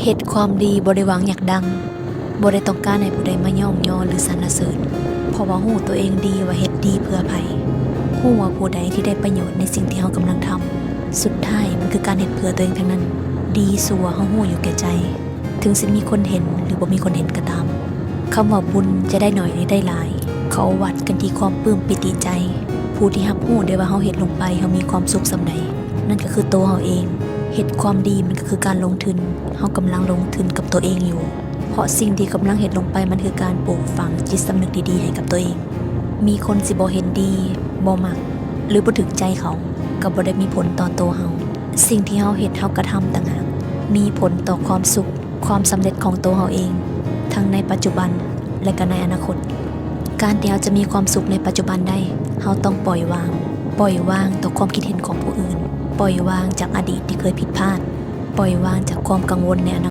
ເຮັດຄວາມດີບໍ່ໄດ້ຫວັງຢາກດັງ, ບໍ່ໄດ້ຕ້ອງການໃຫ້ຜູ້ໃດມາຍ້ອງຍໍ ຫຼື ສັນລະເສີນ, ເພາະວ່າຮູ້ຕົວເອງດີວ່າເຮັດດີເພື່ອໃຜ, ຮູ້ວ່າຜູ້ໃດທີ່ໄດ້ປະໂຫຍດໃນສິ່ງທີ່ເຮົາກຳລັງທຳ. ສຸດທ້າຍມັນຄືການເຮັດເພື່ອຕົວເອງທັງນັ້ນ, ດີຊົ່ວເຮົາຮູ້ຢູ່ແກ່ໃຈ. ເຖິງຊິມີຄົນເຫັນ ຫຼື ບໍ່ມີຄົນເຫັນກໍຕາມ, ຄຳວ່າບຸນຈະໄດ້ໜ້ອຍ ຫຼື ໄດ້ຫຼາຍ, ເຂົາວັດກັນທີ່ຄວາມປຶ້ມປີຕິໃຈ. ຜູ້ທີ່ຮັບຮູ້ໄດ້ວ່າເຮົາເຮັດລົງໄປ ເຮົາມີຄວາມສຸກສ່ຳໃດ, ນັ້ນກໍຄືໂຕເຮົາເອງ. ເຮັດຄວາມດີມັນກໍຄືການລົງທຶນ, ເຮົາກຳລັງລົງທຶນກັບຕົວເອງຢູ່, ເພາະສິ່ງທີ່ກຳລັງເຮັດລົງໄປ ມັນຄືການປູກຝັງຈິດສຳນຶກທີ່ດີໃຫ້ກັບຕົວເອງ. ມີຄົນຊິບໍ່ເຫັນດີ, ບໍ່ມັກ ຫຼື ບໍ່ຖືກໃຈເຂົາ, ກໍບໍ່ໄດ້ມີຜົນຕໍ່ໂຕເຮົາ. ສິ່ງທີ່ເຮົາເຮັດ, ເຮົາກະທຳຕ່າງຫາກ ມີຜົນຕໍ່ຄວາມສຸກ, ຄວາມສຳເລັດຂອງໂຕເຮົາເອງ, ທັງໃນປັດຈຸບັນ ແລະ ກໍໃນອະນາຄົດ. ການທີ່ເຮົາຈະມີຄວາມສຸກໃນປັດຈຸບັນໄດ້, ເຮົາຕ້ອງປ່ອຍວາງ, ປ່ອຍວາງຕໍ່ຄວາມຄິດເຫັນຂອງຜູ້ອື່ນ, ປ່ອຍວາງຈາກອະດີດທີ່ເຄີຍຜິດພາດ, ປ່ອຍວາງຈາກຄວາມກັງວົນໃນອະນາ